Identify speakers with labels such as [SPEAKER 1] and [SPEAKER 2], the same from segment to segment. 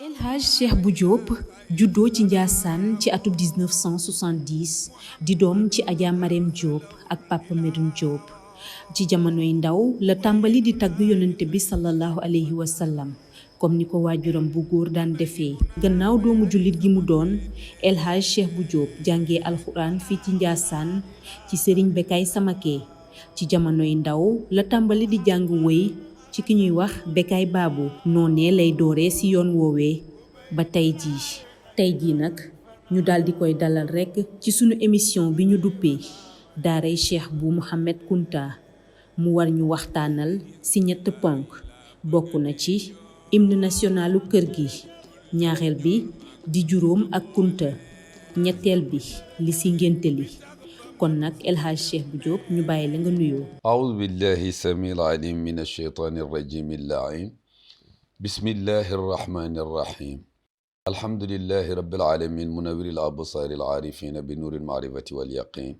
[SPEAKER 1] El Hadj Cheikh Bou Diop juddoo ci Ndiassane ci atub 1970 di doom ci Adja Marème Diop ak Papa Medoune Diop ci jamonoy ndaw la tàmbali di tagg yonente bi sallallahu alayhi wa sallam comme ni ko waajuram bu góor daan defee. gannaaw doomu jullit gi mu doon El Hadj Cheikh Bou Diop jàngee alxuraan fii ci Ndiassane ci Serigne Bekay Samaké ci jamonoy ndaw la tàmbali di jàng wëy ci ki ñuy wax Bekay Babou noonee lay dooree ci yoon woowee ba tey jii nag ñu daal di koy dalal rekk ci sunu émission bi ñu duppee daaray Cheikh Bou Mouhamed Kounta mu war ñu waxtaanal ci ñett ponk bokk na ci hymne nationalu kër gi, ñaareel bi di juróom ak Kounta, ñetteel bi li ci ngénte li. kon nag El Hadj Cheikh Bou Diop ñu bàyyi la nga nuyoo.
[SPEAKER 2] أعوذ بالله السميع العليم من الشيطان الرجيم اللعين بسم الله الرحمن الرحيم الحمد لله رب العالمين منور الأبصار العارفين بنور المعرفة واليقين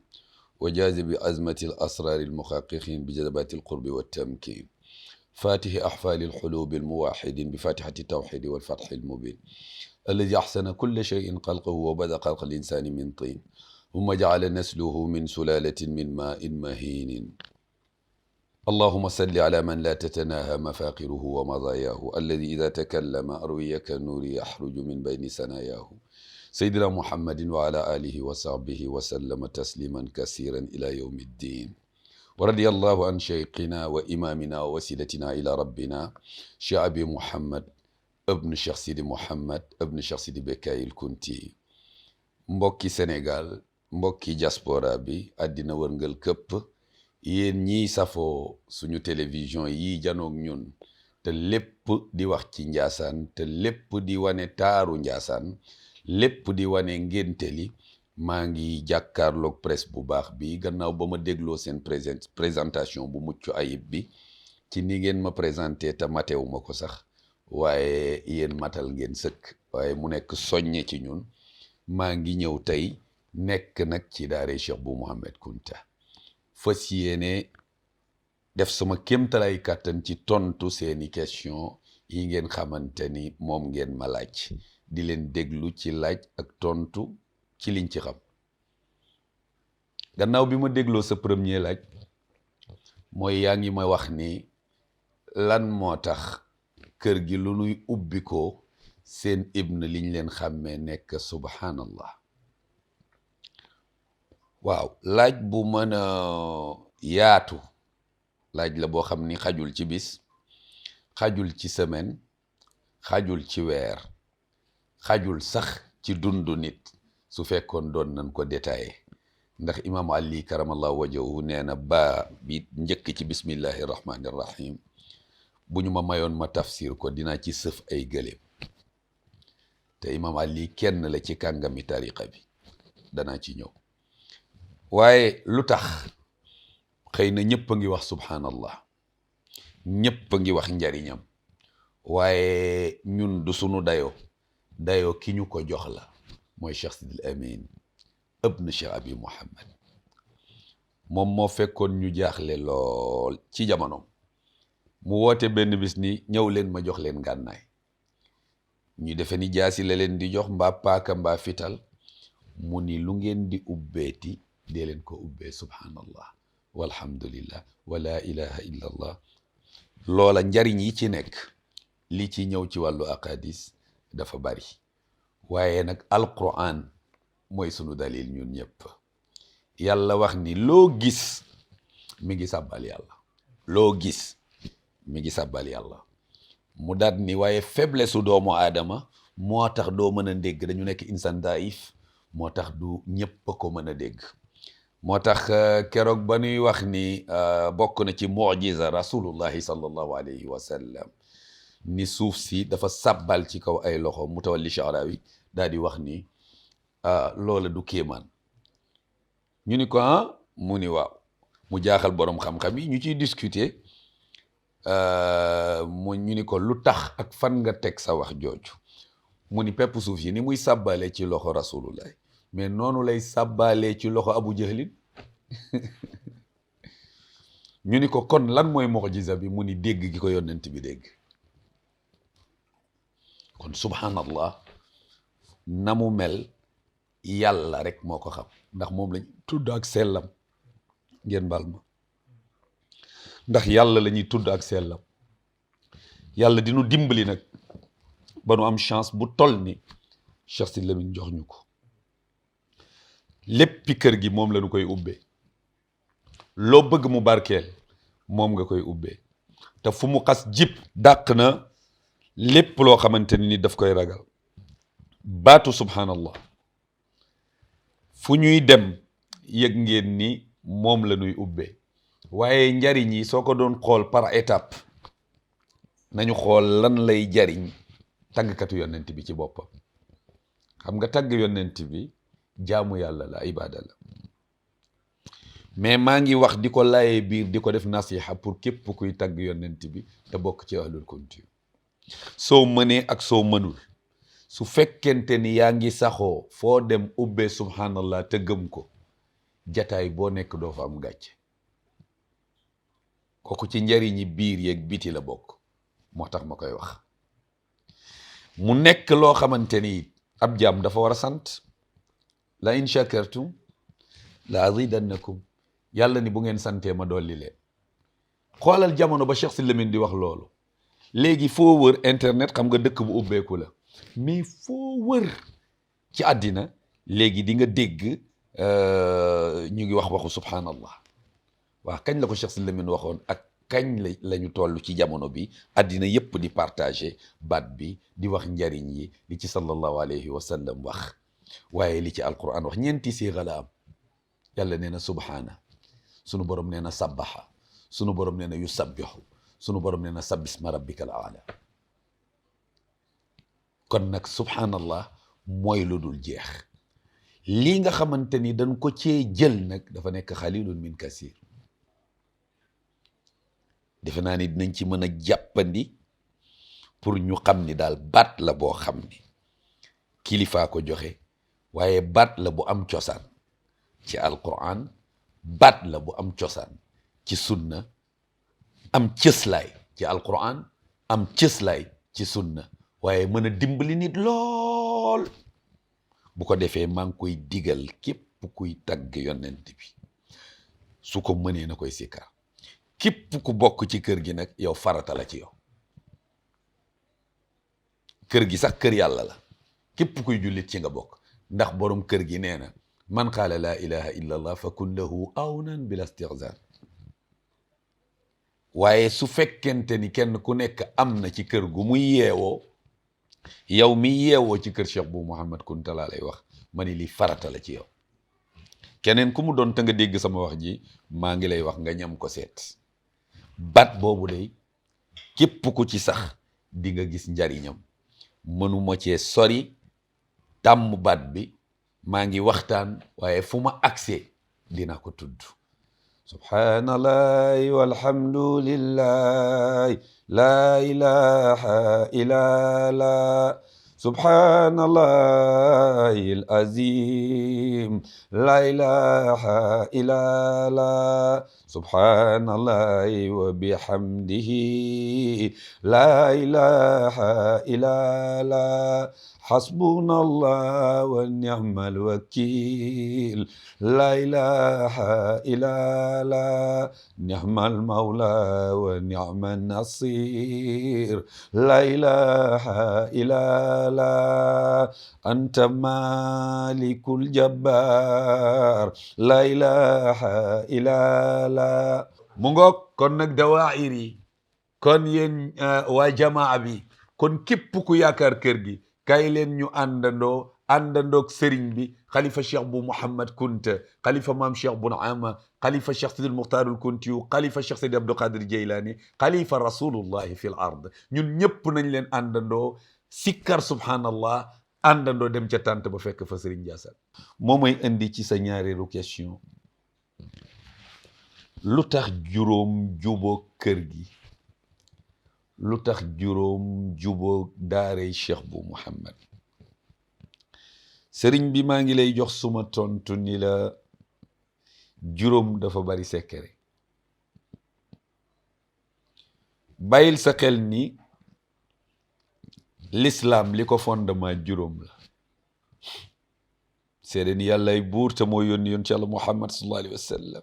[SPEAKER 2] وجاذب أزمة الأسرار المحققين بجذبات القرب والتمكين فاتح أحفال الحلوب الموحدين بفاتحة التوحيد والفتح المبين الذي أحسن كل شيء خلقه وبدأ خلق الإنسان من طين ثم جعل نسله من سلالة من ماء مهين اللهم صل على من لا تتناهى مفاقره ومضاياه الذي إذا تكلم أروي كالنور يحرج من بين ثناياه سيدنا محمد وعلى آله وصحبه وسلم تسليما كثيرا إلى يوم الدين ورضي الله عن شيخنا وإمامنا ووسيلتنا إلى ربنا شيخ أبي محمد ابن الشيخ سيدي محمد ابن الشيخ سيدي بكاي الكونتي mbokki Sénégal mbokki diaspora bi àddina wërngal këpp yéen ñiy safoo suñu télévision yi janoog ñun te lépp di wax ci Njaasaan te lépp di wane taaru Njaasaan lépp di wane ngénte li maa ngi jàkkaarloog presse bu baax bi gannaaw ba ma dégloo seen présentation bu mucc ayib bi ci ni ngeen ma présenté te matewu ma ko sax waaye yéen matal ngeen sëkk waaye mu nekk soññe ci ñun maa ngi ñëw tey nekk nag ci daare Cheikh Bou Mouhamed Kounta fas yéene def sama kéemtalay kàttan ci tontu seeni question yi ngeen xamante ni moom ngeen ma laaj di leen déglu ci laaj ak tontu ci liñ ci xam gannaaw bi ma dégloo sa premier laaj mooy yaa ngi ma wax ni lan moo tax kër gi lu nuy ubbi ko seen ibn liñ leen xàmmee nekk subhanallah waaw laaj bu mën a yaatu laaj la boo xam ni xajul ci bis xajul ci semaine xajul ci weer xajul sax ci dundu nit su fekkoon doon nañ ko détaillé ndax imam Ali karamallahu wajhahu nee na baa bi njëkk ci bismillahi rahmani rahim bu ñu ma mayoon ma tafsir ko dinaa ci sëf ay gëléem te imam Ali kenn la ci kàngami tariqa bi danaa ci ñëw waaye lu tax xëy na ñëpp a ngi wax subhanallah ñëpp a ngi wax njariñam waaye ñun du sunu dayoo ki ñu ko jox la mooy Cheikh Sidil Amin ibn Cheikh Abi Mouhamed moom moo fekkoon ñu jaaxle lool ci jamono mu woote benn bis ni ñëw leen ma jox leen ngànnaay ñu defe ni jaasi la leen di jox mbaa paaka mbaa fital mu ni lu ngeen di ubbeeti dee leen ko ubbee subhanallah walhamdulillah wa la ilaha illa allah loola njariñ yi ci nekk li ci ñëw ci wàllu aqadis dafa bari waaye nag alquran mooy sunu dalil ñun ñëpp yàlla wax ni loo gis mi ngi sàbbal yàlla loo gis mi ngi sàbbal yàlla mu daat ni waaye faiblesse u doomu aadama moo tax doo mën a dégg dañu nekk insan daif moo tax du ñëpp a ko mën a dégg moo tax keroog ba ñuy wax ni bokk na ci mujiza rasulullahi sallallahu alayhi wa sallam ni suuf si dafa sàbbal ci kaw ay loxo Mutawalli Sha'rawi daal di wax ni loola du kéemaan ñu ni ko mu ni waaw mu jaaxal borom xam-xam yi ñu ciy discuter ñu ni ko lu tax ak fan nga teg sa wax jooju mu ni pepp suuf yi ni muy sàbbale ci loxo rasulullahi mais noonu lay sàbbalee ci loxo Abu Jahlin ñu ni ko kon lan mooy mu'jiza bi mu ni dégg gi ko yonent bi dégg kon kon subhanallah na mu mel yàlla rek moo ko xam ndax moom lañ tudd ak sellam ngeen baal ma ndax yàlla la ñuy tudd ak sellam yàlla dinu dimbali nag ba nu am chance bu toll ni Cheikh Sidy Lamine jox ñu ko léppi kër gi moom la ñu koy ubbee loo bëgg mu barkeel moom nga koy ubbee te fu mu xas jib dàq na lépp loo xamante ni daf koy ragal baatu subhanallah fu ñuy dem yëg ngeen ni moom la ñuy ubbee waaye njariñ yi soo ko doon xool par étape nañu xool lan lay jariñ tàggkatu yonent bi ci boppam xam nga tàgg yonent bi jaamu yàlla la ibada la mais maa ngi wax di ko laye biir di ko def nasiha pour képp kuy tàgg yonent bi te bokk ci ahlul kunti soo mënee ak soo mënul su fekkente ni yaa ngi saxoo foo dem ubbee subhanallah te gëm ko jataay boo nekk doo fa am gàcce kooku ci njariñi biir yeeg biti la bokk moo tax ma koy wax mu nekk loo xamante ni ab jaam dafa war a sant la in shakartum la azidannakum yàlla ni bu ngeen santee ma dolli leen xoolal jamono ba Cheikh Sidy Lamine di wax loolu léegi foo wër internet xam nga dëkk bu ubbeeku la mais foo wër ci àddina léegi di nga dégg ñu ngi wax waxu subhanallah waa kañ la ko Cheikh Sidy Lamine waxoon ak kañ la ñu toll ci jamono bi àddina yépp di partager baat bi di wax njariñ yi li ci sallallahu alayhi wa sallam wax waaye li ci alquran wax ñeenti siixa la am yàlla nee na subhaana sunu borom nee na sabbaha sunu borom nee na yusabbihu sunu borom nee na sabbisma rabbika al aala kon nag subhanallah mooy lu dul jeex lii nga xamante ni dañ ko cee jël nag dafa nekk xalilun min kasir defe naa ni dinañ ci mën a jàppandi pour ñu xam ni daal baat la boo xam ni kilifaa ko joxe waaye baat la bu am cosaan ci alquran baat la bu am cosaan ci sunna am cëslaay ci alquran am cëslaay ci sunna waaye mën a dimbali nit lool bu ko defee maa ngi koy digal képp kuy tagg yonent bi su ko mënee na koy sikkar képp ku bokk ci kër gi nag yow farata la ci yow kër gi sax kër yàlla la képp kuy jullit ci nga bokk ndax borom kër gi nee na man qaala laa ilaha illa allah fa kun lahu awnan bila istihzan waaye su fekkente ni kenn ku nekk am na ci kër gu muy yeewoo yow mi yeewoo ci kër Cheikh bu Mouhamad Kunta laa lay wax ma ni li farata la ci yow keneen ku mu doon te nga dégg sama wax ji maa ngi lay wax nga ñam ko seet baat boobu day képp ku ci sax di nga gis njariñam mënuma cee sori tàmm baat bi maa ngi waxtaan waaye fu ma accès dina ko tudd subhanallahi walhamdulillahi la ilaha illallah subhanallahi alazim la ilaha illallah subhanallahi wa bihamdihi la ilaha illallah hasbunallah wa ni'mal wakil la ilaha illallah ni'mal mawla wa ni'man nasir la ilaha illallah anta malikul jabbar la ilaha illallah mu ngoog kon nag dawaayir yi kon yéen waa jamaa bi kon képp ku yaakaar kër gi kay leen ñu àndandoog sëriñ bi xalifa cheikh bu Mouhamad Kunta xalifa maam cheikh bu Naama xalifa cheikh Sidil Muxtaarul Kuntiyu xalifa cheikh Sidi Abdul Qadir Jeylaani xalifa rasulullahi fil ard ñun ñëpp nañ leen àndandoo sikkar subhanallah àndandoo dem ca tànt ba fekk fa sëriñ Ndiassane moo may indi ci sa ñaareelu question lu tax juróom juboo kër gi lu tax juróom juboo daaray cheikh bu Mouhamad sëriñ bi maa ngi lay jox suma tontu ni la juróom dafa bari secret bàyyil sa xel ni l'islam li ko fondement juróom la seede ni yàllay buur te moo yónni yoon ci yàlla Muhammad sallallahu alayhi wa sallam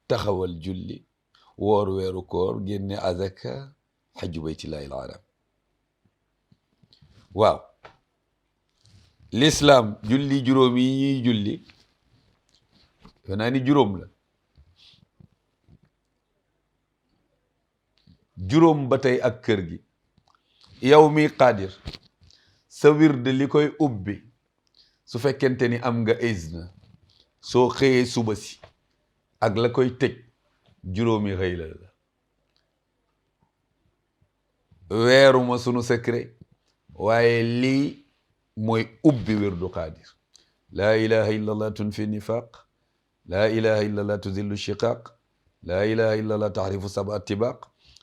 [SPEAKER 2] taxawal julli woor weeru koor génne azaka xajju baytillahi al haram waaw l'islam julli juróom yi ñuy julli yo naa ni juróom la juróom ba tey ak kër gi yow mi qaadir sa wird li koy ubbi su fekkente ni am nga izna soo xëyee suba si ak la koy tëj juróomi xëy la weeruma sunu secret waaye lii mooy ubbi wirdu qaadir laa ilaha illa allah tunfi nifaq laa ilaha illa allah tuzillu shiqaq laa ilaha illa allah taxrifu saba tibaq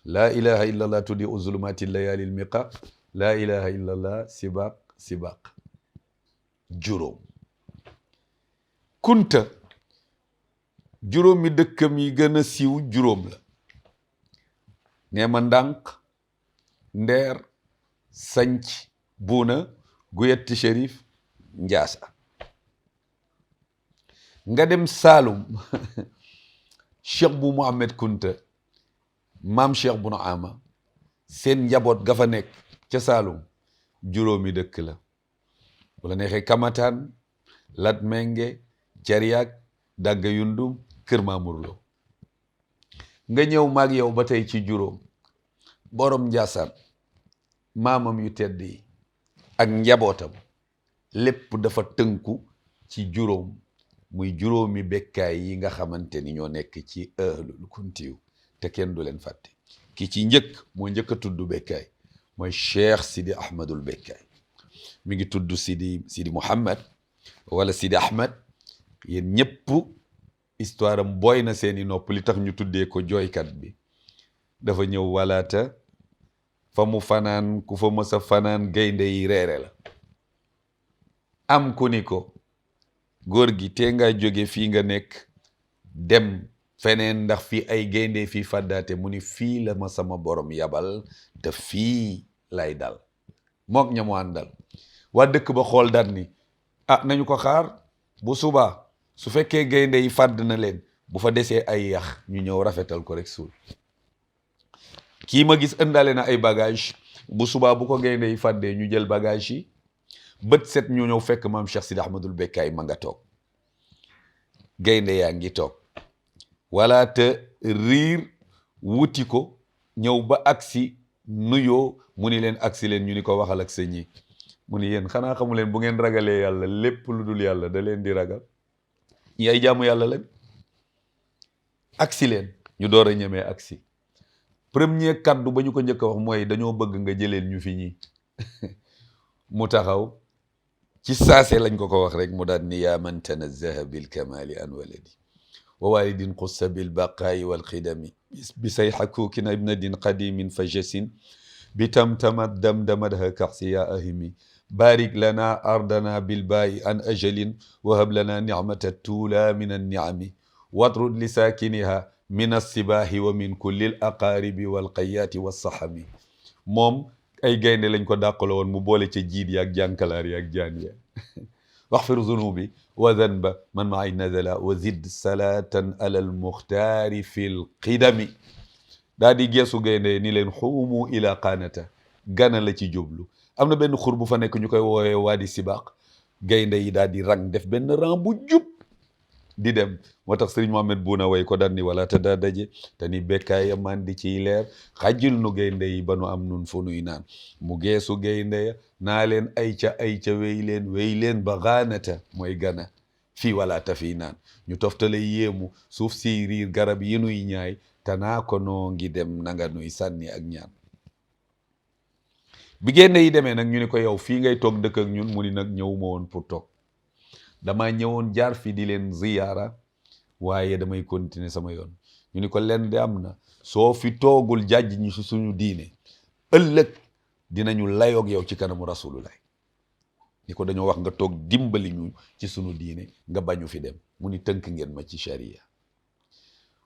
[SPEAKER 2] laa ilaha illa allah tudi uzulumati layali lmiqaq laa ilaha illa allah sibaq sibaq juróom kunta juróomi dëkkam yi gën a siiw juróom la neema ndànk ndeer sanc buuna guyetti shérif njaasa nga dem Saalum cheikh bu Mohamed Kunta maam cheikh bu Naama seen njaboot ga fa nekk ca Saalum juróomi dëkk la bu la neexee Kamataan Latmenge Cariak Dagga Yundum Kër Maamur Lo nga ñëw maag yow ba tey ci juróom borom Njaasaan maamam yu tedd yi ak njabootam lépp dafa tënku ci juróom muy juróomi bekkaay yi nga xamante ni ñoo nekk ci ahlul kuntiyu te kenn du leen fàtte ki ci njëkk moo njëkk a tudd bekkaay mooy cheikh Sidi Ahmadul Bekkaay mi ngi tudd Sidi Muhammad wala Sidi Ahmad yéen ñëpp histoire am booy na seeni nopp li tax ñu tuddee ko jooykat bi dafa ñëw walaata fa mu fanaan ku fa mës a fanaan gaynde yi reere la am ku ni ko góor gi tee nga jóge fii nga nekk dem feneen ndax fii ay gaynde fii fàddaate mu ni fii la ma sama borom yabal te fii lay dal mook ñamu àndal waa dëkk ba xool dat ni nañu ko xaar bu subaa su fekkee gaynde yi fàdd na leen bu fa desee ay yax ñu ñëw rafetal ko rek suul kii ma gis ëndale na ay bagage bu subaa bu ko gaynde yi fàddee ñu jël bagage yi bët set ñu ñëw fekk maam Cheikh Sidi Ahmadul Bekkaay ma nga toog gaynde yaa ngi toog wala te riir wuti ko ñëw ba agsi nuyoo mu ni leen agsi leen ñu ni ko waxal ak sa ñi mu ni yéen xanaa xamu leen bu ngeen ragalee yàlla lépp lu dul yàlla da leen di ragal ñi ay jaamu yàlla leen agsi leen ñu door a ñemee agsi premier kaddu ba ñu ko njëkk a wax mooy dañoo bëgg nga jëleen ñu fi ñi mu taxaw ci saase lañ ko wax rek mu daal ni yaa man tanazzaha bil kamali an waladi wa walidin xussa bil baqaayi wal xidami bi say xakuukin ibnadin qadimin fajasin bi tamtamat damdamadha kaxsi ya ahimi barik lana ardana bil baayi an ajalin wahab lana nicmata tuula min anniami watrud li saakiniha min assibaahi wa min kulli al aqaaribi wal qayaati wassaxami moom ay gaynde lañ ko dàqalo woon mu boole ca jiit yaag jànkalaar yaag jaan ya waxfir zunubi wa zanba man maay nazala wa zid salatan ala almuxtaari fi lqidami daa di geesu gaynde ni leen xuumu ila qaanata gana la ci jublu am na benn xur bu fa nekk ñu koy woowee waadi sibaq gaynde yi daal di rang def benn rang bu jub di dem moo tax Sëriñ Mohamed Buuna way ko daan ni wala te daa daje te ni bekkaaya man di ciy leer xajil nu gaynde yi ba nu am nun fu nuy naan mu geesu gaynde ya naa leen ay ca wéy leen ba gaanata mooy gana fii wala ta fii naan ñu toftale yéemu suuf si riir garab yi nuy ñaay te naa ko noo ngi dem nanga nuy sànni ak ñaan bi gaynde yi demee nag ñu ni ko yow fii ngay toog dëkk ak ñun mu ni nag ñëwuma woon pour toog dama ñëwoon jaar fi di leen ziyaara waaye damay continuer sama yoon ñu ni ko leen de am na soo fi toogul jàjj ñi si suñu diine ëllëg dinañu layoog yow ci kanamu rasulullah ni ko dañoo wax nga toog dimbali ñu ci suñu diine nga bañu fi dem mu ni tënk ngeen ma ci sharia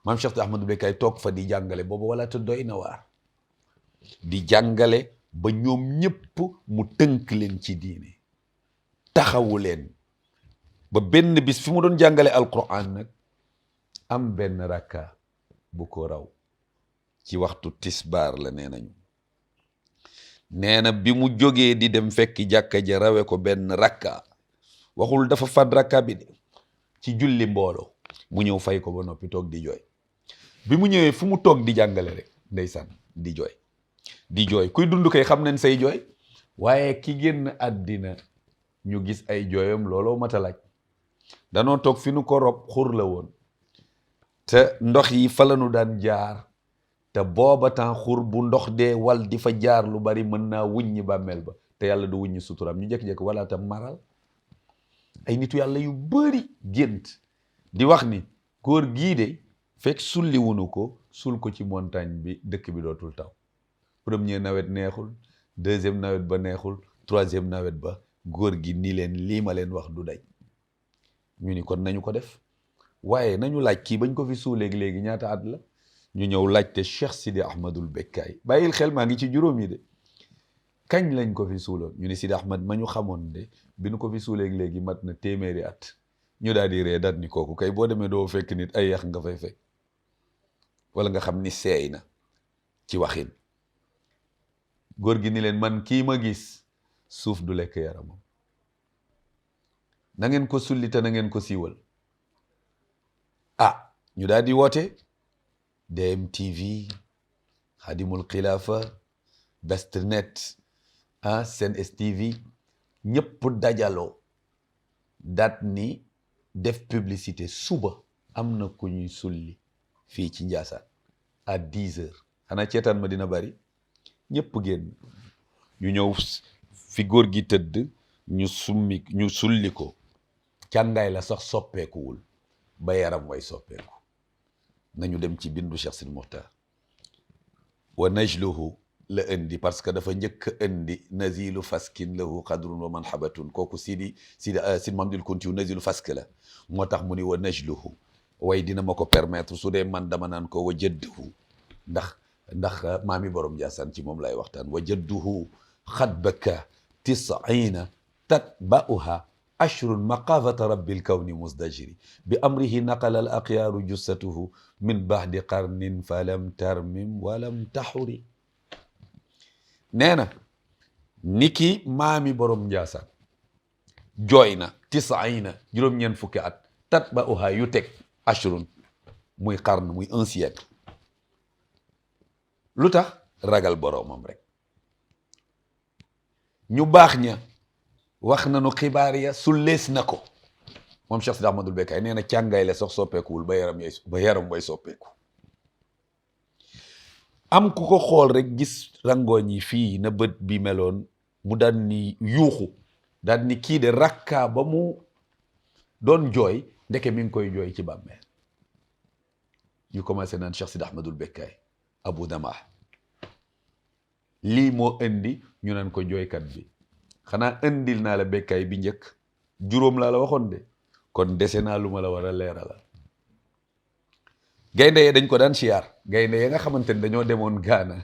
[SPEAKER 2] maam Cheikh Ahmadou Bekkaay toog fa di jàngale boobu wala te doy na waar di jàngale ba ñoom ñëpp mu tënk leen ci diine taxawu leen ba benn bis fi mu doon jàngale alquran nag am benn rakka bu ko raw ci waxtu tisbaar la nee nañu nee na bi mu jógee di dem fekki jàkka ja rawe ko benn rakka waxul dafa fad rakka bi de ci julli mbooloo mu ñëw fay ko ba noppi toog di jooy bi mu ñëwee fu mu toog di jàngale rek ndeysaan di jooy kuy dund kay xam nañ say jooy waaye ki génn àddina ñu gis ay jooyam looloo mat a laaj danoo toog fi nu ko rob xur la woon te ndox yi fa la nu daan jaar te booba temps xur bu ndox dee wal di fa jaar lu bari mën naa wuññi bàmmeel ba te yàlla du wuññi suturam ñu jékki-jékki wala tam maral ay nitu yàlla yu bari gént di wax ni góor gii de fekk sulli wunu ko sul ko ci montagne bi dëkk bi dootul taw premier nawet neexul deuxième nawet ba neexul troisième nawet ba góor gi ni leen lii ma leen wax du dañ ñu ni kon nañu ko def waaye nañu laaj kii bañ ko fi suuleeg léegi ñaata at la ñu ñëw laajte Cheikh Sidi Ahmadul Bekkaay bàyyil xel maa ngi ci juróom yi de kañ lañ ko fi suuloon ñu ni Sidi Ahmad ma ñu xamoon de bi nu ko fi suuleeg léegi mat na téeméeri at ñu daal di ree dat ni kooku kay boo demee doo fekk nit ay yax nga fay fekk wala nga xam ni seey na ci waxin góor gi ni leen man kii ma gis suuf du lekk yaramam na ngeen ko sulli te na ngeen ko siiwal ñu daal di woote DMTV Xadimul Xilaafa Bestnet Sen STV ñëpp dajaloo daat ni def publicité suba am na ku ñuy sulli fii ci Njaasaan à 10 heures xanaa ceetaan ma dina bari ñëpp génn ñu ñëw fi góor gi tëdd ñu sulli ko càngaay la sax soppeekuwul ba yaram way soppeeku nañu dem ci bindu Cheikh Sidi Muxtaar wa najluhu la indi parce que dafa njëkk indi nazilu faskin lahu qadrun wa manhabatun kooku Sidi Mamadul Kuntiyu nazilu fask la moo tax mu ni wa najluhu way dina ma ko permettre su dee man dama naan ko wa jadduhu ndax maami borom Njaasaan ci moom lay waxtaan wa jadduhu xad baka 90 tatba'uha ashrun maqaafata rabbil kawni musdajiri bi amrihi naqala al aqyaaru jussatuhu min ba'di qarnin falam tarmim walam taxuri nee na niki maami borom Njaasaan jooy na 90 juróom-ñeent fukki at tatba'uha yu teg ashrun muy qarn muy un siècle lu tax ragal boroomam rek ñu baax ña wax nañu xibaar ya sullees na ko moom Cheikh Sidi Ahmadul Bekkaay nee na càngaay la sax soppeekuwul ba yaram way soppeeku am ku ko xool rek gis rangooñ yi fii na bët bi meloon mu daan ni yuuxu daan ni kii de rakkaa ba mu doon jooy ndeke mi ngi koy jooy ci bàmmeel ñu commencé naan Cheikh Sidi Ahmadul Bekkaay Abu Damah lii moo indi ñu naan ko jooykat bi xanaa indil naa la Bekkaay bi njëkk juróom laa la waxoon de kon dese naa lu ma la war a leeralal gaynde yee dañ ko daan siyaar gaynde ya nga xamante ne dañoo demoon Gaana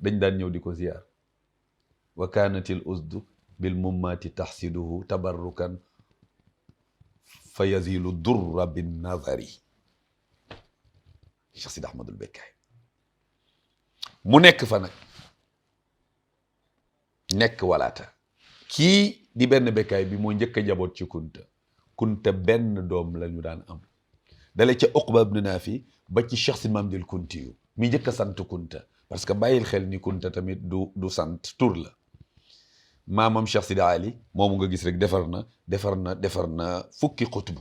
[SPEAKER 2] dañ daan ñëw di ko siyaar wa kaanatil usdu bil mummaati taxsiduhu tabarrukan fa yazilu durra bin nazari Cheikh Sidi Ahmadul Bekkaay mu nekk fa nag nekk walaata kii di benn Bekkaay bi moo njëkk a jaboot ci kunta benn doom la ñu daan am dale ca Uqba ibn Naafi ba ci Cheikh Sidi Mamadul Kuntiyu mi njëkk a sant kunta parce que bàyyil xel ni kunta tamit du sant tur la maamam Cheikh Sidi Ali moomu nga gis rek defar na fukki xutbu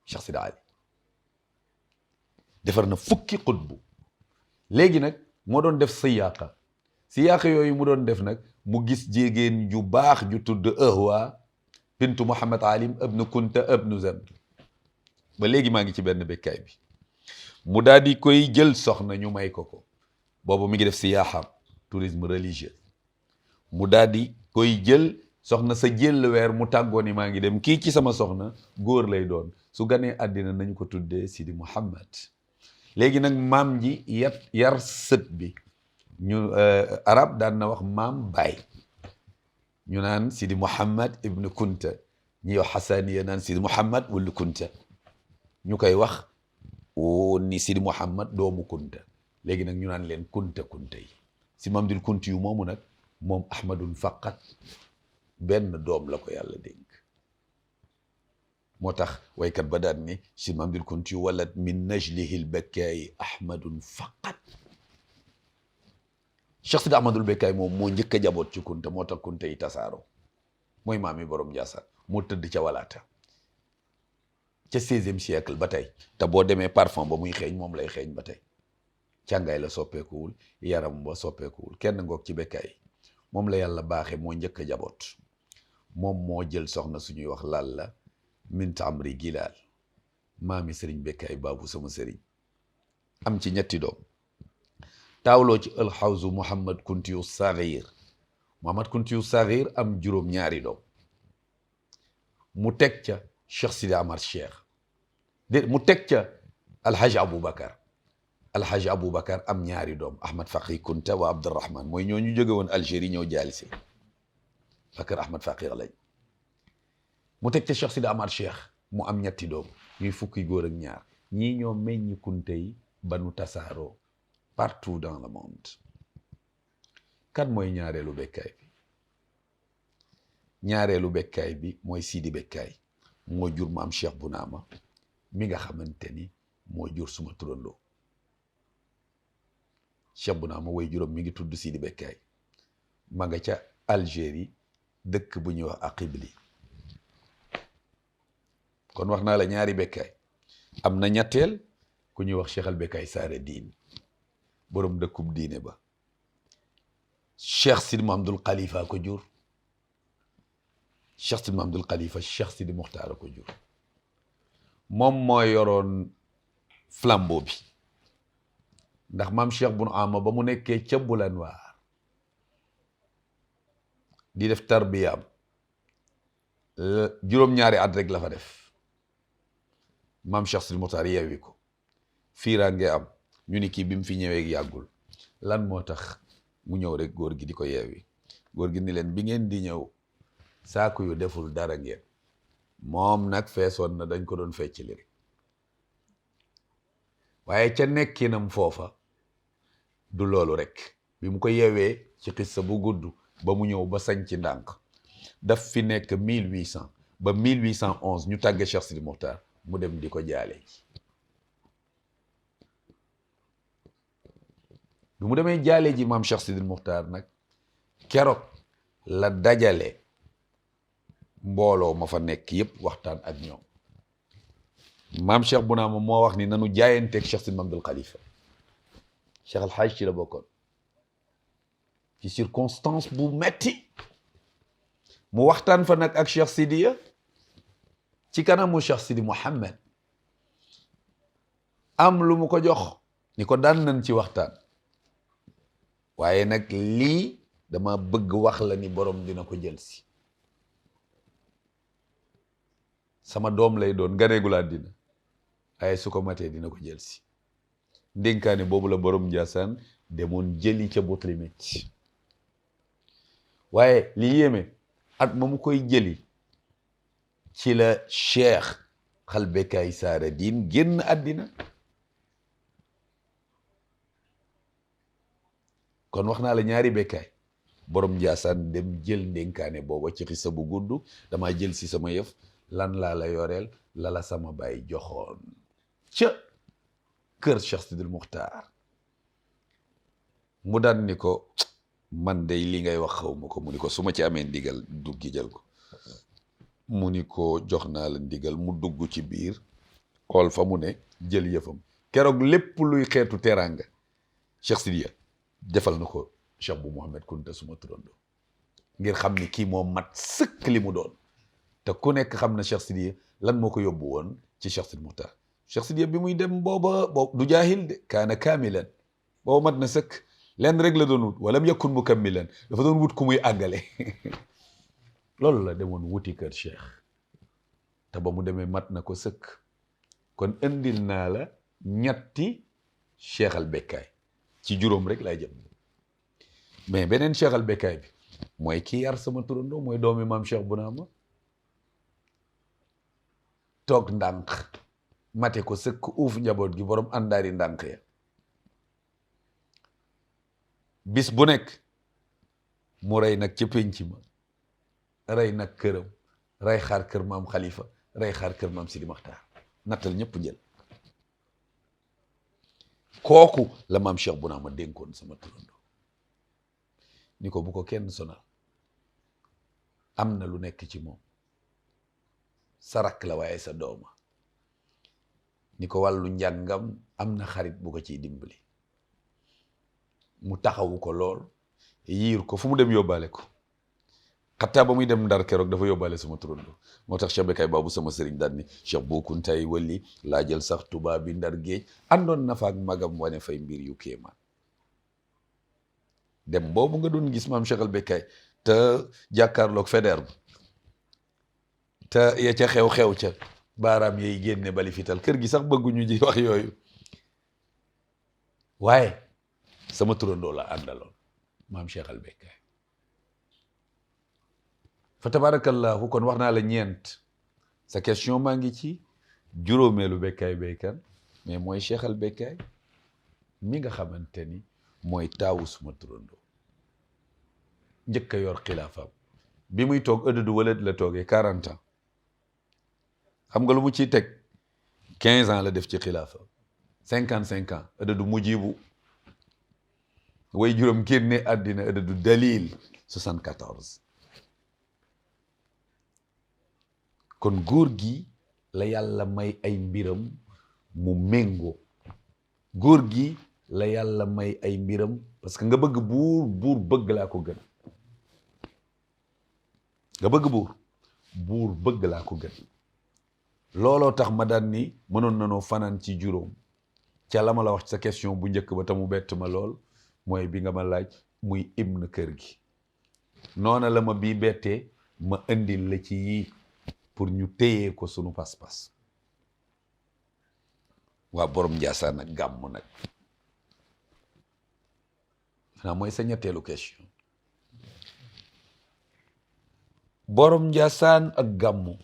[SPEAKER 2] Cheikh Sidi Ali defar na fukki xutbu léegi nag moo doon def siyaaqa yooyu mu doon def nag mu gis jigéen ju baax ju tudd Ahwa bintu Muhammad Alim ibnu Kunta ibnu Zamd ba léegi maa ngi ci benn Bekkaay bi mu daal di koy jël soxna ñu may ko boobu mi ngi def siyaaxam tourisme religieux mu daal di koy jël soxna sa jël weer mu tàggoo ni maa ngi dem kii ci sama soxna góor lay doon su ganee àddina nañu ko tuddee Sidi Muhammad léegi nag maam ji yar sët bi ñu arab daan na wax maam baay ñu naan Sidi Mouhammad ibn Kunta ñi wax Hassaniya naan Sidi Mouhammad wulu Kunta ñu koy wax ni Sidi Mouhammad doomu Kunta léegi nag ñu naan leen Kunta yi si Mamdul Kunti yu moomu nag moom Ahmadun faqat benn doom la ko yàlla dénk moo tax waykat ba daan ni si Mamdul Kunti yu walat min najlihi lbekkaayi Ahmadun faqat Cheikh Sidi Ahmadul Bekkaay moom moo njëkk a jaboot ci Kunta moo tax Kunta yi tasaaro mooy maami borom Njaasaan moo tëdd ca walaata ca 16e siècle ba tey te boo demee parfum ba muy xeeñ moom lay xeeñ ba tey càngaay la soppeekuwul yaram ba soppeekuwul kenn ngoog ci Bekkaay moom la yàlla baaxe moo njëkk a jaboot moom moo jël soxna suñuy wax Lalla mint Amri Gilaal maami sëriñ Bekkaay baabu sama sëriñ am ci ñetti doom taawloo ci alxawzu Mouhamad Kuntiyu Saxiir Mouhamad Kuntiyu Saxiir am juróom-ñaari doom mu teg ca Cheikh Sidi Amar Cheikh mu teg ca Alhaj Aboubacar am ñaari doom Ahmad Faqih Kunta wa Abdurrahman mooy ñoo ñu jóge woon Algérie ñëw jaali si fakar Ahmad Faqih lañ mu teg ca Cheikh Sidi Amar Cheikh mu am ñetti doom ñuy fukki góor ak ñaar ñii ñoo meññi Kunta yi ba nu tasaaroo partout dans le monde kan mooy ñaareelu bekkaay bi mooy Sidi Bekkaay moo jur maam Cheikh Bounama mi nga xamante ni moo jur suma turandoo Cheikh Bounama way juróom mi ngi tudd Sidi Bekkaay ma nga ca Algérie dëkk bu ñuy wax Aqibli kon wax naa la ñaari bekkaay am na ñetteel ku ñuy wax Cheikh al Bekkaay Saare Diin borom dëkkub diine ba Cheikh Sidi Mahamadul Khalifa ko jur Cheikh Sidi Mahamadul Khalifa Cheikh Sidi Muxtaar ko jur moom moo yoroon flambeau bi ndax maam Cheikh Bun Ama ba mu nekkee ca Bulanwaar di def tarbiyaam juróom-ñaari at rek la fa def maam Cheikh Sidi Muxtaar yeewi ko fiiraange am ñu ni kii bi mu fi ñëwee yàggul lan moo tax mu ñëw rek góor gi di ko yeewi góor gi ni leen bi ngeen di ñëw saaku yu deful dara ngeen moom nag feesoon na dañ ko doon fecc li rek waaye ca nekkinam foofa du loolu rek bi mu ko yeewee ci xissa bu gudd ba mu ñëw ba sañ ci ndànk daf fi nekk 1800 ba 1811 ñu tàgge Cheikh Sidi Muxtaar mu dem di ko jaale ji bi mu demee jaale ji maam Cheikh Sidi Muxtaar nag keroog la dajale mbooloo ma fa nekk yépp waxtaan ak ñoom maam Cheikh Bounama moo wax ni nanu jaayanteeg Cheikh Sidi Mahamadul Khalifa Cheikh Al Hadj ci la bokkoon ci circonstance bu metti mu waxtaan fa nag ak Cheikh Sidiya ci kanamu Cheikh Sidi Mouhammad am lu mu ko jox ni ko daan nañ ci waxtaan waaye nag lii dama bëgg wax la ni borom dina ko jël si sama doom lay doon ganeegul àddina waaye su ko matee dina ko jël si ndénkaane boobu la borom Njaasaan demoon jëli ca Butlimit waaye li yéeme at ma mu koy jëli ci la Cheikh Al Bekkaay Saare Diin génn àddina kon wax naa la ñaari bekkaay borom Njaasaan dem jël ndénkaane booba ci xisa bu gudd dama jël si sama yëf lan laa la yoreel lala sama baay joxoon ca kër Cheikh Sidil Muxtaar mu daan ni ko man day li ngay wax xaw ma ko mu ni ko su ma ci amee ndigal duggi jël ko mu ni ko jox naa la ndigal mu dugg ci biir xool fa mu ne jël yëfam keroog lépp luy xeetu teraanga Cheikh Sidiya defal na ko Cheikh bu Mouhamed Kunta suma turando ngir xam ni kii moo mat sëkk li mu doon te ku nekk xam na Cheikh Sidiya lan moo ko yóbbu woon ci Cheikh Sidi Muxtaar Cheikh Sidiya bi muy dem booba du jaahil de kaana kaamilan booba mat na sëkk lenn rek la doon wut walam yakun mukammilan dafa doon wut ku muy àggale loolu la demoon wuti kër Cheikh te ba mu demee mat na ko sëkk kon indil naa la ñetti Cheikh Al Bekkaay ci juróom rek lay jëm mais beneen Cheikh al Bekkaay bi mooy kii yar sama turandoo mooy doomi maam Cheikh Bounama toog ndànk mate ko sëkk uuf njaboot gi borom àndaari ndànk ya bis bu nekk mu rey nag ca pénc ma rey nag këram rey xaar kër maam Khalifa rey xaar kër maam Sidi Maxtaar nattal ñëpp jël kooku la maam Cheikh Bounama dénkoon sama turandoo ni ko bu ko kenn sonal am na lu nekk ci moom sa rakk la waaye sa dooma ni ko wàllu njàngam am na xarit bu ko ciy dimbali mu taxawu ko lool yiir ko fu mu dem yóbbaale ko xataa ba muy dem Ndar keroog dafa yóbbaale sama turandoo moo tax Cheikh Bekkaay Baabu sama sëriñ daan ni Cheikh Bou Kountaay wali laa jël sax tubaab bi Ndar géej àndoon na fa ak magam wane fay mbir yu kéemaan dem boobu nga doon gis maam Cheikh al Bekkaay te jàkkaarloog Faidherbe te ya ca xew-xew ca baaraam yay génne bali fital kër gi sax bëgguñu ji wax yooyu waaye sama turandoo la àndaloon maam Cheikh al Bekkaay fa tabarakallahu kon wax naa la ñeent sa question maa ngi ci juróomeelu Bekkaay béykan mais mooy Cheikh al Bekkaay mi nga xamante ni mooy taawu suma turandoo njëkk a yor xilaafaam bi muy toog ëddëdu walad la toogee 40 ans xam nga lu mu ciy teg 15 ans la def ci xilaafa 55 ans ëddëdu mujibu way juróom génne àddina ëddëdu dalil 74 kon góor gi la yàlla may ay mbiram mu méngoo góor gi la yàlla may ay mbiram parce que nga bëgg buur bëgg laa ko gën nga bëgg buur bëgg laa ko gën looloo tax ma daan ni mënoon nanoo fanaan ci juróom ca la ma la wax sa question bu njëkk ba te mu bett ma lool mooy bi nga ma laaj muy hymne kër gi noona la ma bii bettee ma indil la ci yii pour ñu téyee ko sunu pas-pas waa borom Njaasaan ak gàmmu nag xanaa mooy sa ñetteelu question borom Njaasaan ak gàmmu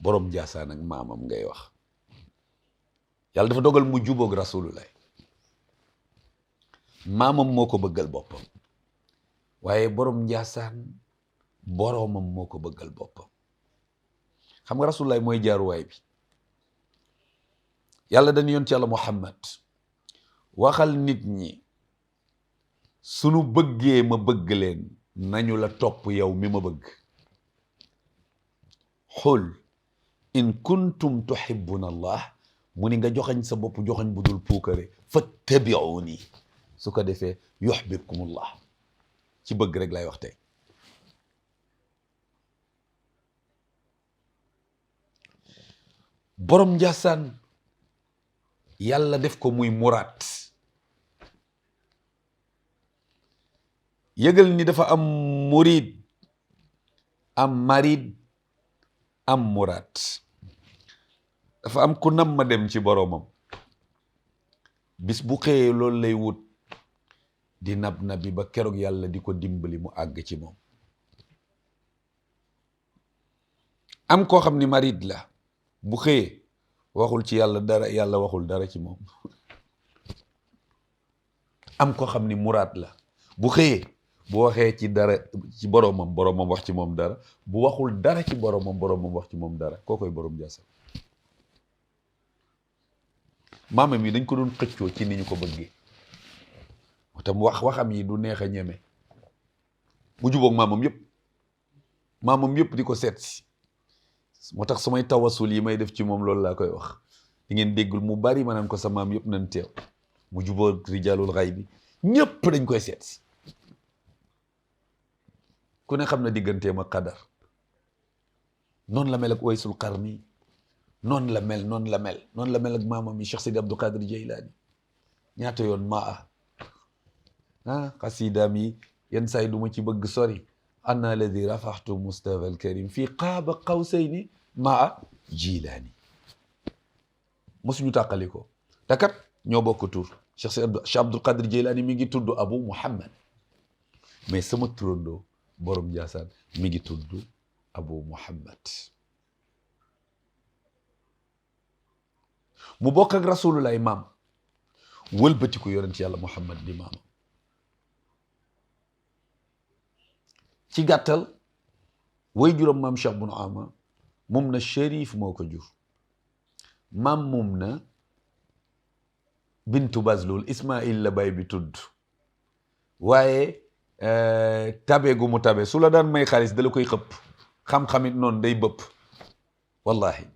[SPEAKER 2] borom Njaasaan ak maamam ngay wax yàlla dafa dogal mu jubóog rasulullah maamam moo ko bëggal boppam waaye borom Njaasaan boromam moo ko bëggal boppam xam nga rasulullah mooy jaaruwaay bi yàlla dañu yoon ci yàlla Muhammad waxal nit ñi sunu bëggee ma bëgg leen nañu la topp yow mi ma bëgg xul in kuntum tuhibbuna allah mu ni nga joxañ sa bopp joxañ bu dul puukare fattabi'uni su ko defee yuhbibkumullah ci bëgg rek lay wax tey borom Njaasaan yàlla def ko muy muraat yëgal ni dafa am murid am marid am muraat dafa am ku nam ma dem ci boromam bis bu xëyee loolu lay wut di nab nabi ba keroog yàlla di ko dimbali mu àgg ci moom am koo xam ni marid la bu xëyee waxul ci yàlla dara yàlla waxul dara ci moom am koo xam ni muraad la bu xëyee bu waxee ci dara ci boromam wax ci moom dara bu waxul dara ci boromam wax ci moom dara koo koy borom Njaasaan maamam yi dañ ko doon xëccoo ci ni ñu ko bëggee moo tax waxam yi du neex a ñeme mu jubóog maamam yëpp di ko seet si moo tax samay tawasul yi may def ci moom loolu laa koy wax di ngeen déggul mu bari ma naan ko sa maam yëpp nañ teew mu jubóog rijaalul xay bi ñëpp dañ koy seet si ku ne xam na digganteem ak Qadar noonu la mel ak Waysul Qarni noonu la mel ak maamam yi Cheikh Sidi Abdou Qadir Jeylaani ñaata yoon xasidaam yi yenn saa yi du ma ci bëgg sori ana alladi rafaxtu Mustafa al Karim fii qaaba qawsayni maa Jilaani mosuñu tàqali ko te kat ñoo bokk tur Cheikh Abdul Qadir Jeylaani mi ngi tudd Abu Muhammad mais sama turandoo borom Njaasaan mi ngi tudd Abu Muhammad mu bokk ak rasulullah maam wëlbati ko yonent yàlla Muhammad di maamam ci gàttal way juróom maam Cheikh Bun Ama moom na Chérif moo ko jur maam moom na bintu Bazlul Ismaïl la bay bi tudd waaye tabe gu mu tabe su la daan may xaalis da la koy xëpp xam-xamit noonu day bëpp wallahi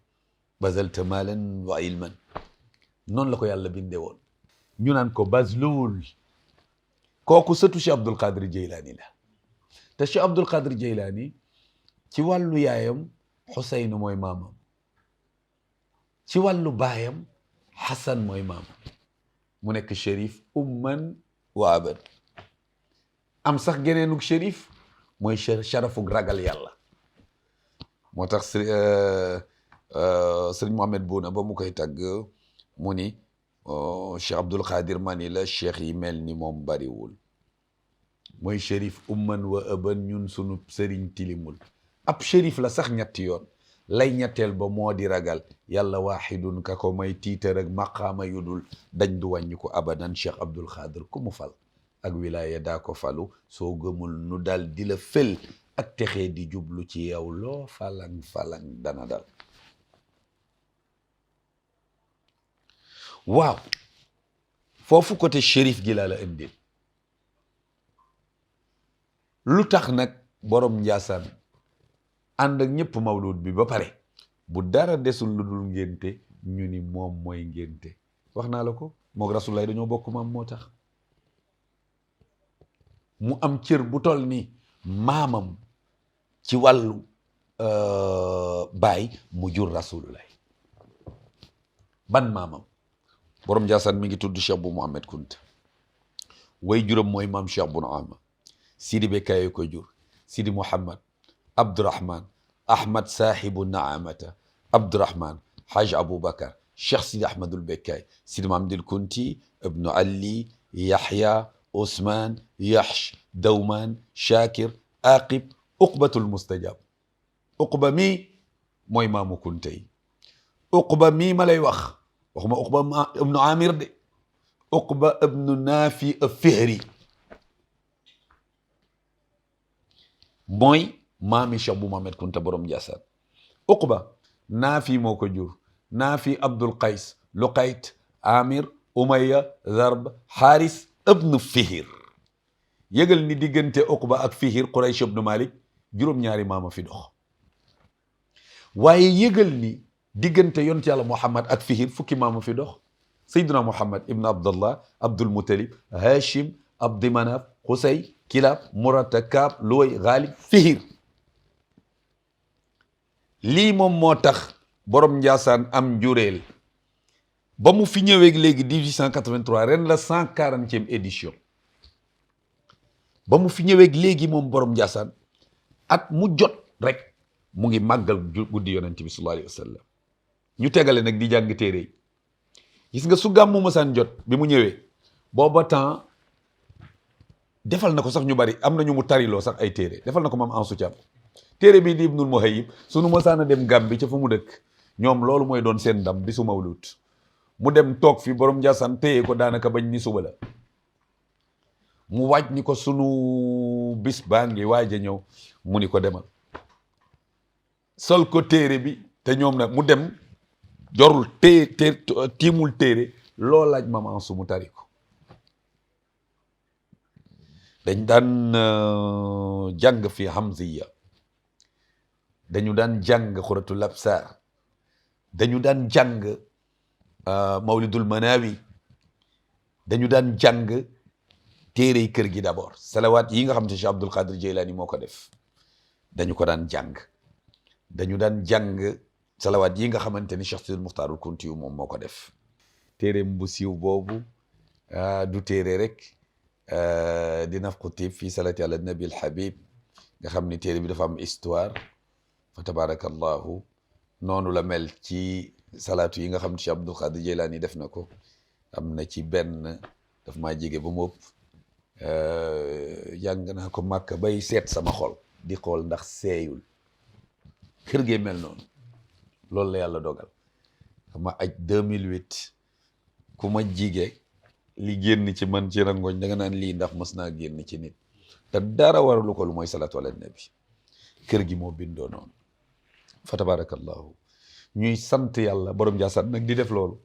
[SPEAKER 2] bazalta maalan wa ilman noonu la ko yàlla bindee woon ñu naan ko Bazlul kooku sëtu Cheikh Abdul Qadir Jeylaani la te Cheikh Abdul Qadir Jeylaani ci wàllu yaayam Xuseyn mooy maamam ci wàllu baayam Xasan mooy maamam mu nekk Chérif umman wa aban am sax geneenug Chérif mooy sharafug ragal yàlla moo tax sëriñ Mohamed Bouna ba mu koy tàgg mu ni Cheikh Abdul Qadir mani la cheikh yi mel ni moom bariwul mooy Chérif umman wa aban ñun sunu sëriñ tilimul ab Chérif la sax ñetti yoon lay ñetteel ba moo di ragal yàlla waaxidun ka ko may tiitar ak maqaama yu dul dañ du wàññi ko abadan Cheikh Abdul Qadir ku mu fal ak wilaya daa ko falu soo gëmul nu dal di la fël ak texee di jublu ci yow loo falang dana dal waaw foofu côté Chérif gi laa la indil lu tax nag borom Njaasaan ànd ak ñëpp mawlud bi ba pare bu dara desul lu dul ngénte ñu ni moom mooy ngénte wax naa la ko moog Rasulullah dañoo bokk maam moo tax mu am cër bu toll ni maamam ci wàllu baay mu jur Rasulullah ban maamam borom Njaasaan mi ngi tudd Cheikh bu Mohamed Kunta way juróom mooy maam Cheikh Bun Ama Sidi Bekkaay ko jur Sidi Mouhammad Abdourahman Ahmad Sahibu Naamata Abdourahman Haj Aboubacar Cheikh Sidi Ahmadul Bekkaay Sidi Mahamdil Kunti Ibnu Ali Yahya Ousmane Yahsh Dawman Shakir Aqib Uqbatul Mustajab Uqba mii mooy maamu Kunta yi Uqba mii ma lay wax waxuma Uqba ibnu Amir de Uqba ibnu Naafi Fihri mooy maami Cheikh bu Mohamed Kunta borom Njaasaan Uqba Naafi moo ko jur Naafi Abdul Qays Luqayt Amir Umayya Zarb Haris ibnu Fihir yëgal ni diggante Uqba ak Fihir Quraysh ibnu Malik juróom-ñaari maama fi dox waaye yëgal ni diggante yonent yàlla Muhammad ak Fihir fukki maama fi dox Sayyidina Muhammad ibn Abdallah Abdul Muttalib Hashim Abdi Manaf Qusay Kilab Murata Kaab Luway Ghalib Fihir lii moom moo tax borom Njaasaan am njureel ba mu fi ñëwee léegi 1883 ren la 140e édition ba mu fi ñëwee léegi moom borom Njaasaan at mu jot rek mu ngi màggal guddi yonent bi sallallahu alayhi wa sallam ñu tegale nag di jàng téere yi gis nga su gàmmu masaan jot bi mu ñëwee booba temps defal na ko sax ñu bari am na ñu mu tariloo sax ay téere defal na ko maam Ansu Caam téere bii di Ibnul Muhayyib sunu masaan a dem Gàmbi ca fa mu dëkk ñoom loolu mooy doon seen ndam bi su mawlud mu dem toog fi borom Njaasaan téye ko daanaka bañ ni suba la mu waaj ni ko sunu bis baa ngi waaj a ñëw mu ni ko demal sol ko téere bi te ñoom nag mu dem jorul tiimul téere loo laaj maam Ansu mu tari ko dañ daan jàng fi Hamziya dañu daan jàng Xuratul Absaar dañu daan jàng Mawlidul Manawi dañu daan jàng téere kër gi d'abord salawaat yi nga xam te Cheikh Abdul Qadir Jeylaani moo ko def dañu ko daan jàng dañu daan jàng salawaat yi nga xamante ni Cheikh Sidil Muxtaarul Kunti yu moom moo ko def téereem bu siiw boobu du téere rek di Nafqu Tiib fii salaati ala nabi al habib nga xam ni téere bi dafa am histoire fa tabarakallahu noonu la mel ci salaatu yi nga xam ne Cheikh Abdul Qadir Jeylaani def na ko am na ci benn daf maa jege ba mu ëpp jàng naa ko màkk bay seet sama xol di xool ndax seeyul kër gee mel noonu. loolu la yàlla dogal ma aj 2008 ku ma jige li génn ci man ci rangoñ da nga naan lii ndax mës naa génn ci nit te dara waralu ko lu mooy salatu ala nabi. kër gi moo bindoo noonu fa tabarakallahu ñuy sant yàlla borom Ndiassane nag di def loolu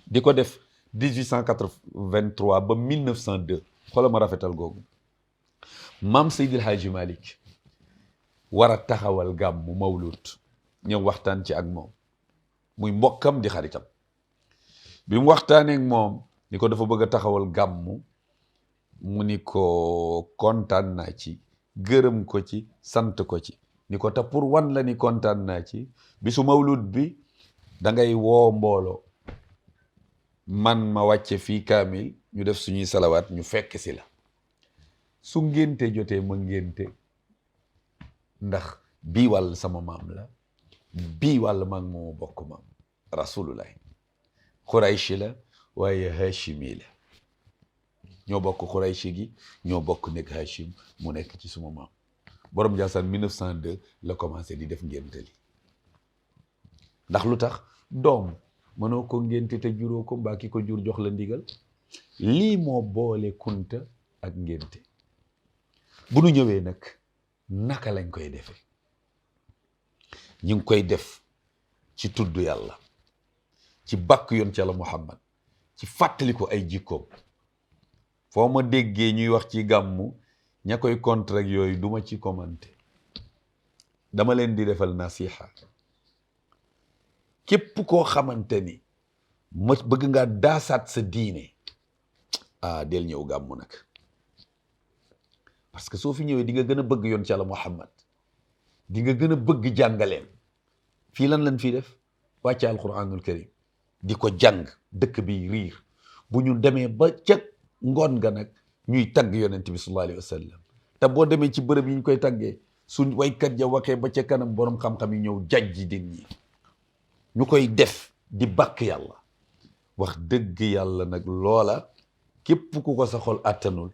[SPEAKER 2] di ko def 1883 ba 1902 xoolal ma rafetal googu. maam Seydil Hadji Malick war a taxawal gàmmu mawlud ñëw waxtaan ci ak moom muy mbokkam di xaritam bi mu waxtaanee ak moom ni ko dafa bëgg a taxawal gàmmu mu ni ko kontaan naa ci gërëm ko ci sant ko ci ni ko te pour wan la ni kontaan naa ci bisu mawlud bi da ngay woo mbooloo man ma wàcce fii kaamil ñu def suñuy salawaat ñu fekk si la su ngénte jotee ma ngénte ndax bii wàll sama maam la bii wàll maag moo bokk maam rasulullah xurayshi la waaye hashimi la ñoo bokk xurayshi gi ñoo bokk nekk hashim mu nekk ci suma maam borom Ndiassane 1902 la commencé di def ngénte li ndax lu tax doom mënoo ko ngénte te juróo ko mbaa ki ko jur jox la ndigal lii moo boole kunta ak ngénte bu nu ñëwee nag naka lañ koy defee ñu ngi koy def ci tudd yàlla ci bàkk yoon ci yàlla Muhammad ci fàttali ko ay jikkoom foo ma déggee ñuy wax ci gàmmu ña koy contre ak yooyu duma ci commenté dama leen di defal nasiha képp koo xamante ni ma bëgg ngaa daasaat sa diine del ñëw gàmmu nag parce que soo fi ñëwee di nga gën a bëgg yoon ci yàlla Muhammad di nga gën a bëgg jàngaleem fii lan lañ fii def wàcce alquranul karim di ko jàng dëkk bi riir bu ñu demee ba ca ngoon nga nag ñuy tagg yonent bi sallallahu alayhi wa sallam te boo demee ci bërëb yi ñu koy taggee suñ waykat ja waxee ba ca kanam borom xam-xam yi ñëw jajji din ñi ñu koy def di bàkk yàlla wax dëgg yàlla nag loola képp ku ko sa xol attanul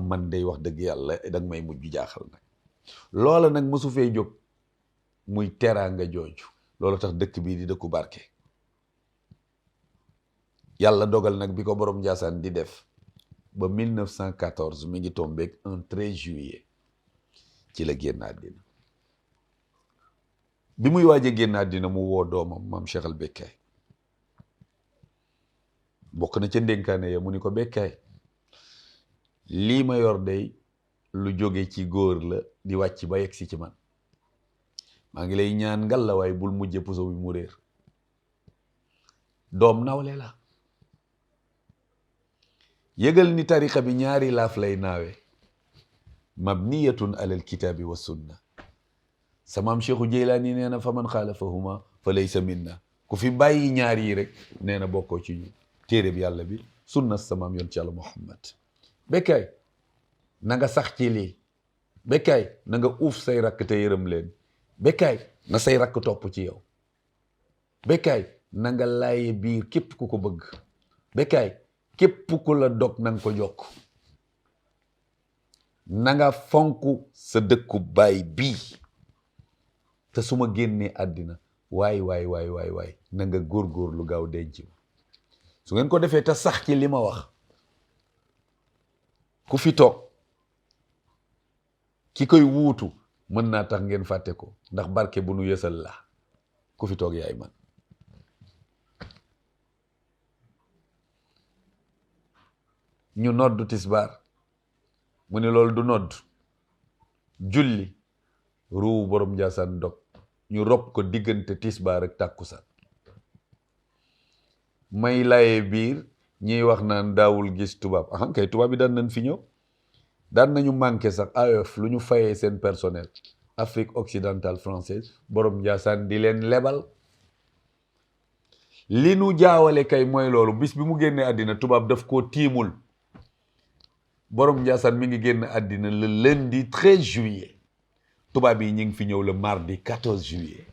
[SPEAKER 2] man day wax dëgg yàlla danga may mujj jaaxal nag loola nag mosu fee jóg muy teraanga jooju loolu tax dëkk bii di dëkku barke yàlla dogal nag bi ko borom Ndiassane di def ba 1914 mi ngi tombeek un 13 juillet ci la génn àddina bi muy waaj a génn àddina mu woo doomam maam Cheikh al Bekkaay bokk na ca ndénkaane ya mu ni ko Bekkaay lii ma yor day lu jóge ci góor la di wàcc ba yegg si ci man maa ngi lay ñaan ngal la waaye bul mujje puso bi mu réer doom nawle la yëgal ni tariqa bi ñaari laaf lay naawe mabniyatun alal kitaabi wa sunna samaam Cheikhu Jeylaani nee na fa man xaalafahuma fa laysa minna ku fi bàyyi ñaar yi rek nee na bokkoo ci ñu téere bi yàlla bi sunna samaam yoon ci yàlla Muhammad Bekkaay na nga sax ci lii Bekkaay na nga uuf say rakk te yërëm leen Bekkaay na say rakk topp ci yow Bekkaay na nga laaye biir képp ku ko bëgg Bekkaay képp ku la dog na nga ko jokk na nga fonk sa dëkku baay bii te su ma génnee àddina waay na nga góorgóorlu gaaw denc ma su ngeen ko defee te sax ci li ma wax ku fi toog ki koy wuutu mën naa tax ngeen fàtte ko ndax barke bu nu yësal la ku fi toog yaay man ñu noddu tisbaar mu ne loolu du nodd julli ruu borom Ndiassane dog ñu rob ko diggante tisbaar ak tàkkusaan may laye biir ñiy wax naan daawul gis tubaab kay tubaab yi daan nañ fi ñëw daan nañu manqué sax AOF lu ñu fayee seen personnel Afrique occidentale française borom Ndiassane di leen lebal li nu jaawale kay mooy loolu bis bi mu génnee àddina tubaab daf koo tiimul borom Ndiassane mi ngi génn àddina le lundi 13 juillet tubaab yi ñu ngi fi ñëw le mardi 14 juillet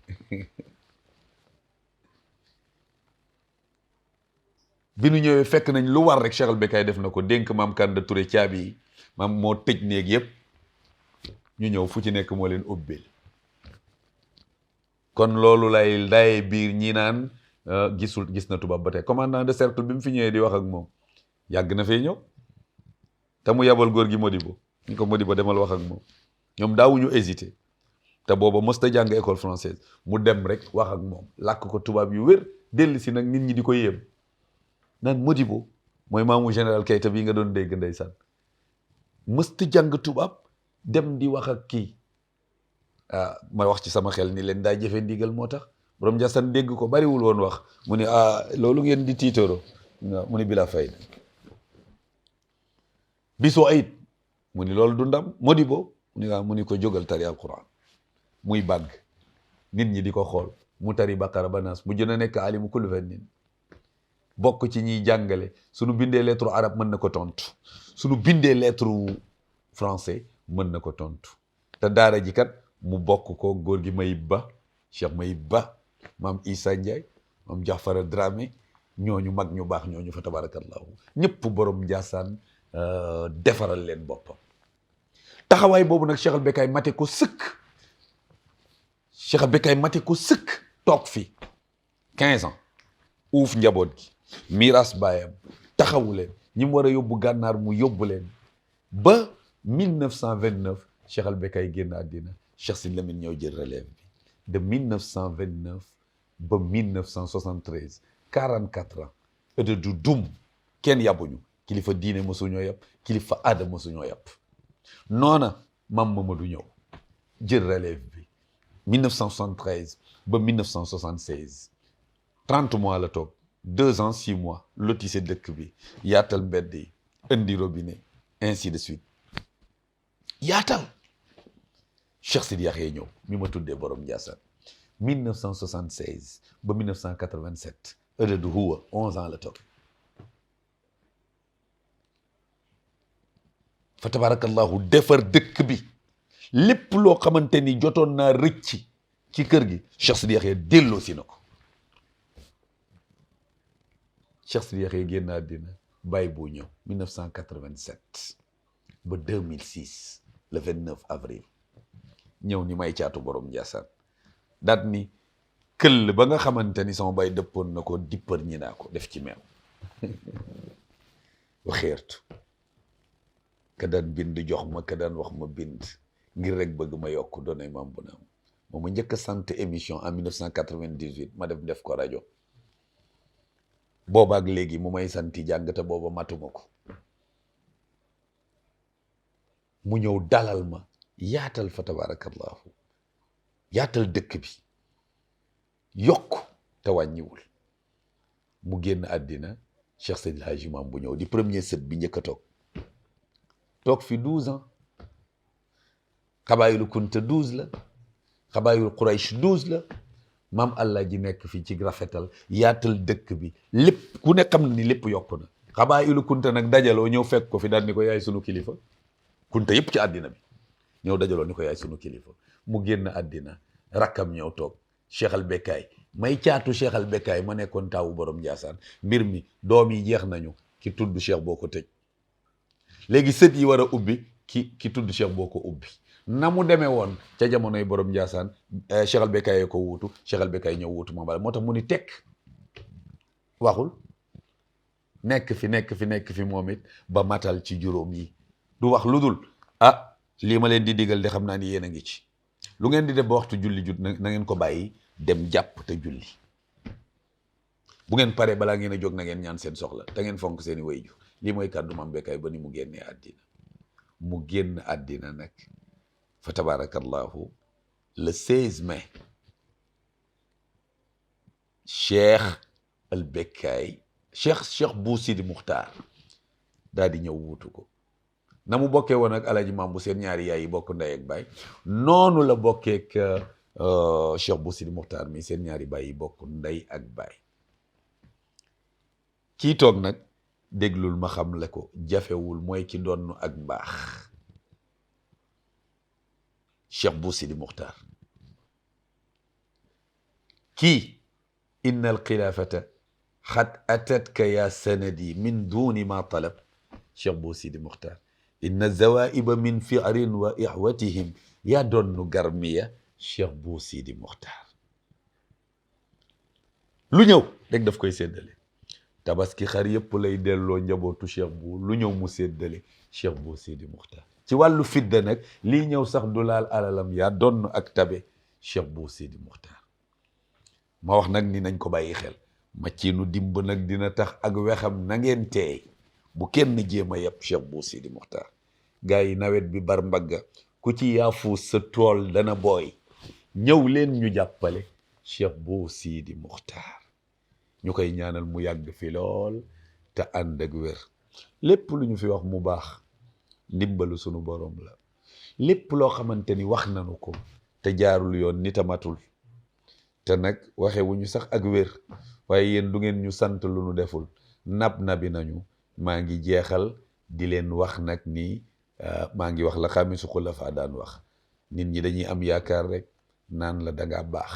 [SPEAKER 2] bi nu ñëwee fekk nañ lu war rek Cheikh al Bekkay def na ko, dénk maam Kanda Touré caabi yi, maam moo tëj néeg yëpp, ñu ñëw fu ci nekk moo leen ubbil. kon loolu lay daye biir ñi naan gis na tubaab ba tey. commandant de cercle bi mu fi ñëwee di wax ak moom yàgg na fee ñëw, te mu yabal góor gi Modibo, ñu ko Modibo demal wax ak moom. ñoom daawuñu hésité, te booba mos ta jàng école française, mu dem rek wax ak moom làkk ko tubaab yu wér, dellu si nag nit ñi di ko yéem naan Modibo mooy maamu général Keita bii nga doon dégg ndeysaan, mos ta jàng tubaab dem di wax ak kii. ma wax ci sama xel ni leen daa jëfe ndigal moo tax borom Ndiassane dégg ko bariwul woon wax, mu ni loolu ngeen di tiitoro, mu ni bila fayda. bisoo ayit mu ni loolu du ndam. Modibo mu ni ko jógal tari alquran, muy bàgg nit ñi di ko xool mu tari Baqara ba Naas, mu jën a nekk alimu kulli fannin, bokk ci ñiy jàngale. suñu bindee lettre arabe mën na ko tontu, suñu bindee lettre français mën na ko tontu. te daara ji kat mu bokk ko góor gi Mayib Ba, Cheikh Mayib Ba, maam Issa Ndiaye, maam Jaafara Dramé, ñooñu mag ñu baax ñooñu fa tabarakallahu ñëpp borom Ndiassane defaral leen boppam. taxawaay boobu nag Cheikh al Bekkay mate ko sëkk, Cheikh al Bekkay mate ko sëkk, toog fi 15 ans uuf njaboot gi, miiras baayam, taxawu leen, ñi mu war a yóbbu gànnaar mu yóbbu leen ba 1929 Cheikh al Bekkay génn àddina. Cheikh Sidi Lamine ñëw jël relève bi de 1929 ba 1973, 44 ans de du dum, kenn yabuñu, kilifa diine mosuñoo yàpp, kilifa aada mosuñoo yàpp. noona Mam Mamadou ñëw jël relève bi 1973 ba 1976, 30 mois la toog, 2 ans 6 mois lotissé dëkk bi, yaatal mbedd yi, indi robinet, ainsi de suite, yaatal. Cheikh Sidi Yaxya ñëw mi ma tuddee borom Ndiassane 1976 ba 1987, ëdëdu huwa 11 ans la toog. fa tabarakallahu defar dëkk bi, lépp loo xamante ni jotoon naa rëcc ci kër gi Cheikh Sidi Yaxya delloo si na ko. Cheikh Sidi Yaxya génn àddina bàyyi boo ñëw 1987 ba 2006 le 29 avril ñëw ni may caatu borom Ndiassane, daat ni këll ba nga xamante ni sama bay dëppoon na ko dippar ñi naa ko def ci meew waxeertu ka daan bind jox ma, ka daan wax ma bind, ngir rek bëgg ma yokk doonay maam bu naam. moom ma njëkk a sant émission en 1998 ma def ko rajo. boobaak léegi mu may santi jàng te booba matuma ko. mu ñëw dalal ma, yaatal fa tabarakallahu, yaatal dëkk bi, yokk te wàññiwul. mu génn àddina Cheikh Seydil Hadji Maam bu ñëw di premier sët bi njëkk a toog fi 12 ans. xabaayilu Kunta 12 la, xabaayilu Quraysh 12 la, maam Allah ji nekk fi ci rafetal, yaatal dëkk bi, lépp ku ne xam na ni lépp yokku na. xabaayilu Kunta nag dajaloo ñëw fekk ko fi daal ni ko yaay sunu kilifa. Kunta yëpp ci àddina bi ñëw dajaloo ni ko yaay sunu kilifa. mu génn àddina rakkam ñëw toog, Cheikh al Bekkay, may caatu Cheikh al Bekkay ma nekkoon taawu borom Ndiassane. mbir mi doom yi jeex nañu, ki tudd Cheikh boo ko tëj. léegi sët yi war a ubbi, ki tudd Cheikh boo ko ubbi. na mu demee woon ca jamonoy borom Ndiassane, Cheikh al Bekkay ko wuutu, Cheikh al Bekkay ñëw wuutu ma bala. moo tax mu ni tekk waxul, nekk fi moom it ba matal ci juróom yi. du wax lu dul lii ma leen di digal de xam naa ni yéen a ngi ci. lu ngeen di def ba waxtu julli jut na ngeen ko bàyyi dem jàpp te julli. bu ngeen paree balaa ngeen a jóg na ngeen ñaan seen soxla te ngeen fonk seeni wayju. lii mooy kàddu Maam Bekkay ba ni mu génnee àddina. mu génn àddina nag fa tabarakallahu le 16 mai Cheikh al Bekkay, Cheikh Bou Sidi Muxtaar daal di ñëw wuutu ko. na mu bokkee woon ak Alaaji Maam bu seen ñaari yaay yi bokk ndey ak baay, noonu la bokkee ak Cheikh Bou Sidi Muxtaar mi seen ñaari baay yi bokk ndey ak baay. kii toog nag déglul ma xam la ko, jafewul, mooy ki doon ak mbaax. Cheikh Bou Sidi Muxtaar kii inna al xilaafata xat atatka ya sanadi min duni ma talab Cheikh Bou Sidi Muxtaar inna zawaiba min fi'rin wa ihwatihim yaa doonnu garmiya Cheikh Bou Sidi Muxtaar lu ñëw rek daf koy séddale tabaski xar yëpp lay delloo njabootu Cheikh Bou lu ñëw mu séddale Cheikh Bou Sidi Muxtaar ci wàllu fidda nag lii ñëw sax du laal alalam yaa donn ak tabe Cheikh Bou Sidi Muxtaar ma wax nag ni nañ ko bàyyi xel macciinu dimb nag dina tax ak wexam na ngeen teey bu kenn jéem a yeb Cheikh Bou Sidi Muxtaar gars yi nawet bi bar mbagga ku ci yaafuus sa tool dana booy ñëw leen ñu jàppale Cheikh Bou Sidi Muxtaar ñu koy ñaanal mu yàgg fi lool te ànd ak wér lépp lu ñu fi wax mu baax ndimbalu sunu borom la lépp loo xamante ni wax nanu ko te jaarul yoon nitamatul te nag waxe wuñu sax ak wér waaye yéen du ngeen ñu sant lu nu deful nabi nañu maa ngi jeexal di leen wax nag ni maa ngi wax la xamisu xulafa daan wax nit ñi dañuy am yaakaar rek naan la dangaa baax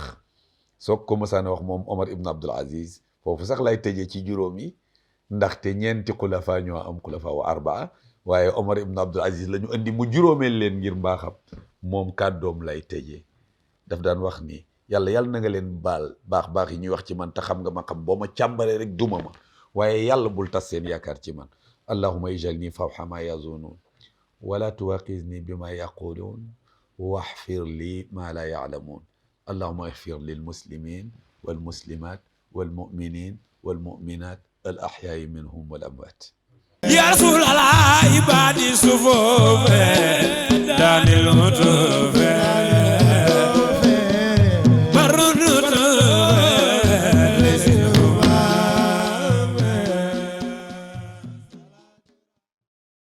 [SPEAKER 2] soo ko mësaan wax moom Omar ibn Abdul Aziz foofu sax lay tëjee ci juróom yi ndaxte ñeenti xulafa ñoo am xulafa wa arbaa waaye Omar ibn Abdul Aziz la ñu andi mu juróomeel leen ngir mbaaxam moom kàddoom lay tëjee daf daan wax ni yàlla na nga leen baal baax yi ñuy wax ci man te xam nga ma xam boo ma càmbaree rek duma ma waaye yàlla bul tas seen yaakaar ci man allahumma ijalni fawxa ma yazunun wala tuwaqizni bima yaqulun waxfir li ma la yaalamuun allahumma ixfir lilmuslimin walmuslimat walmuminin walmuminat al axyaai minhum wal amwaat
[SPEAKER 3] ya rasul allah ibadi sufuf